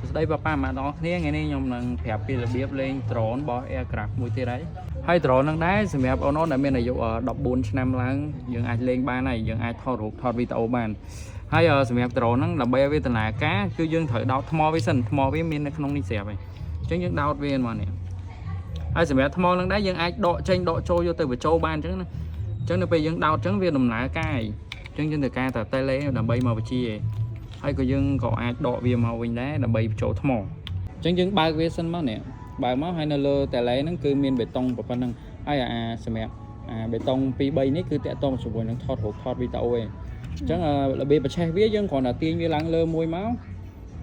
សួស្តីប៉ាប៉ាម៉ាក់ទាំងអស់គ្នា។ថ្ងៃនេះខ្ញុំនឹងប្រាប់ពីរបៀបលេង drone របស់ aircraft មួយទៀតហើយហើយ drone ហ្នឹងដែរសម្រាប់អូនៗដែលមានអាយុ14ឆ្នាំឡើងយើងអាចលេងបានហើយយើងអាចថតរូបថតវីដេអូបានហើយសម្រាប់ drone ហ្នឹងដើម្បីឲ្យវាដំណើរការគឺយើងត្រូវដោតថ្មវាសិនថ្មវាមាននៅក្នុងនេះស្រាប់ហើយអញ្ចឹងយើងដោតវាមកនេះហើយសម្រាប់ថ្មហ្នឹងដែរយើងអាចដកចេញដកចូលយកទៅបញ្ចូលបានអញ្ចឹងណាអញ្ចឹងនៅពេលយើងដោតអញ្ចឹងវាដំណើរការហើយអញ្ចឹងយើងត្រូវការតែតេឡេដើម្បីមកបញ្ជាឯង ហើយក៏យើងក៏អាចដកវាមកវិញដែរដើម្បីបញ្ចូលថ្មអញ្ចឹងយើងបើកវាសិនមកនេះបើកមកហើយនៅលើតេឡេហ្នឹងគឺមានបេតុងប៉ុណ្ណឹងហើយអាសម្រាប់អាបេតុង2 3នេះគឺតាក់ទងជាមួយនឹងថតរូបថតវីដេអូឯងអញ្ចឹងរបៀបបញ្ឆេះវាយើងគ្រាន់តែទាញវាឡើងលើមួយមក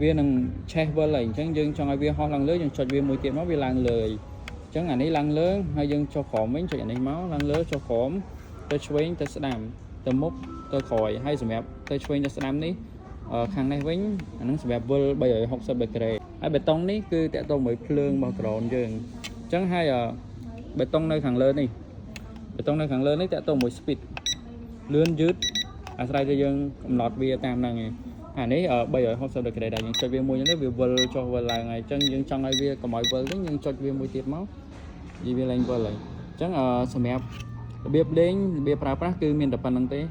វានឹងឆេះវិលហើយអញ្ចឹងយើងចង់ឲ្យវាហោះឡើងលើយើងចុចវាមួយទៀតមកវាឡើងលើហើយអញ្ចឹងអានេះឡើងលើហើយយើងចុះក្រោមវិញចុចអានេះមកឡើងលើចុះក្រោមទៅឆ្វេងទៅស្ដាំទៅមុខទៅក្រោយហើយសម្រាប់ទៅឆ្វេងទៅស្ដាំនេះ ខាងនេះវិញអាហ្នឹងសម្រាប់វិល360ដឺក្រេហើយបេតុងនេះគឺតាក់ទងមួយភ្លើងរបស់ drone យើងអញ្ចឹងហើយបេតុងនៅខាងលើនេះបេតុងនៅខាងលើនេះតាក់ទងមួយ speed លឿនយឺតអាស្រ័យទៅយើងកំណត់វាតាមហ្នឹងឯងអានេះ360ដឺក្រេដែលយើងចុចវាមួយនេះវាវិលចុះវិលឡើងហើយអញ្ចឹងយើងចង់ឲ្យវាកុំឲ្យវិលវិញយើងចុចវាមួយទៀតមកនិយាយវាឡើងវិលហើយអញ្ចឹងសម្រាប់របៀបលេងរបៀបប្រើប្រាស់គឺមានតែប៉ុណ្្នឹងទេ។